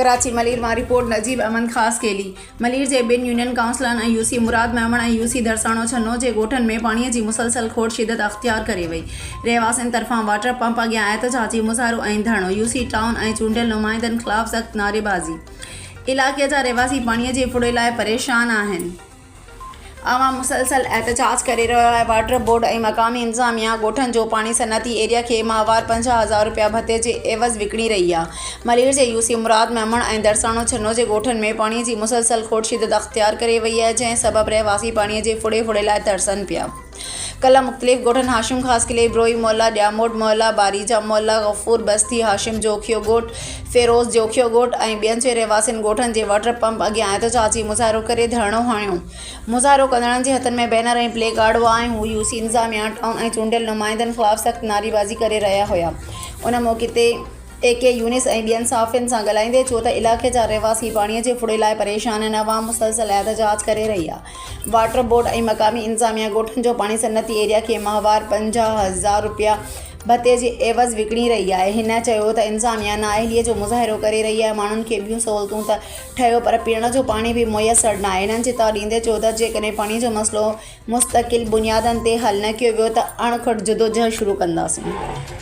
ڪراچي، ملير مان رپورٽ، نجيب احمد خاصخيلي، ملير جي ٻن يونين ڪائونسلن ۽ يوسي مراد ميمڻ ۽ يوسي درساڻو ڇنو جي ڳوٺن ۾ پاڻي جي مسلسل کوٽ شدت اختيار ڪري وئي، رهواسين طرفان واٽر پمپ اڳيان احتجاجي مظاهرو ۽ ڌرڻو، يوسي ٽائون ۽ چونڊيل نمائندن خلاف سخت نعريبازي، علائقي جا رهواسي پاڻي جي ڦڙي لاء پريشان آهن. عوام مسلسل احتجاج ڪري رهيو آهي، واٽر بورڊ ۽ مقامي انتظاميا ڳوٺن جو پاڻي صنعتي ايريا کي ماهوار 50 هزار رپيا ڀتي جي عيوض وڪڻي رهي آهي، ملير جي يوسي مراد ميمڻ ۽ درساڻو ڇنو جي ڳوٺن ۾ پاڻي جي مسلسل کوٽ شدت اختيار ڪري وئي آهي، جنهن سبب رهواسي پاڻي جي ڦڙي ڦڙي لاء ترسن پيا. ڪلهه مختلف ڳوٺن هاشم خاصخيلي، بروهي محلا، ڄاموٽ محلا، باريجا محلا، غفور بستي، هاشم جوکيو ڳوٺ، فيروز جوکيو ڳوٺ ۽ ٻين جي رهواسين ڳوٺن جي واٽر پمپ اڳيان احتجاجي مظاهرو ڪري ڌرڻو هنيو. مظاهرو ڪندڙن جي هٿن ۾ بينر ۽ پلي ڪارڊ هئا ۽ هو يوسي انتظاميا، ٽائون ۽ چونڊيل نمائندن خلاف سخت نعريبازي ڪري رهيا هيا. ان موقعي تي اي ڪي يونس ۽ ٻين صحافين سان ڳالهائيندي چيو ته علائقي جا رهواسي پاڻي جي ڦڙي لاء پريشان آهن، عوام مسلسل احتجاج ڪري رهي آهي، واٽر بورڊ ۽ مقامي انتظاميا ڳوٺن جو پاڻي صنعتي ايريا کي ماهوار 50 هزار رپيا ڀتي جي عيوض وڪڻي رهي آهي، هن چيو ته انتظاميا نااهلي جو مظاهرو ڪري رهي آهي، ماڻهن کي ٻيون سهولتون ته ٺهيو پر پيئڻ جو پاڻي به ميسر ناهي، هنن چتاء ڏيندي چيو ته جيڪڏهن پاڻي جو مسئلو مستقل بنيادن تي حل نه ڪيو ويو ته اڻ کٽ جدوجهد شروع ڪنداسين.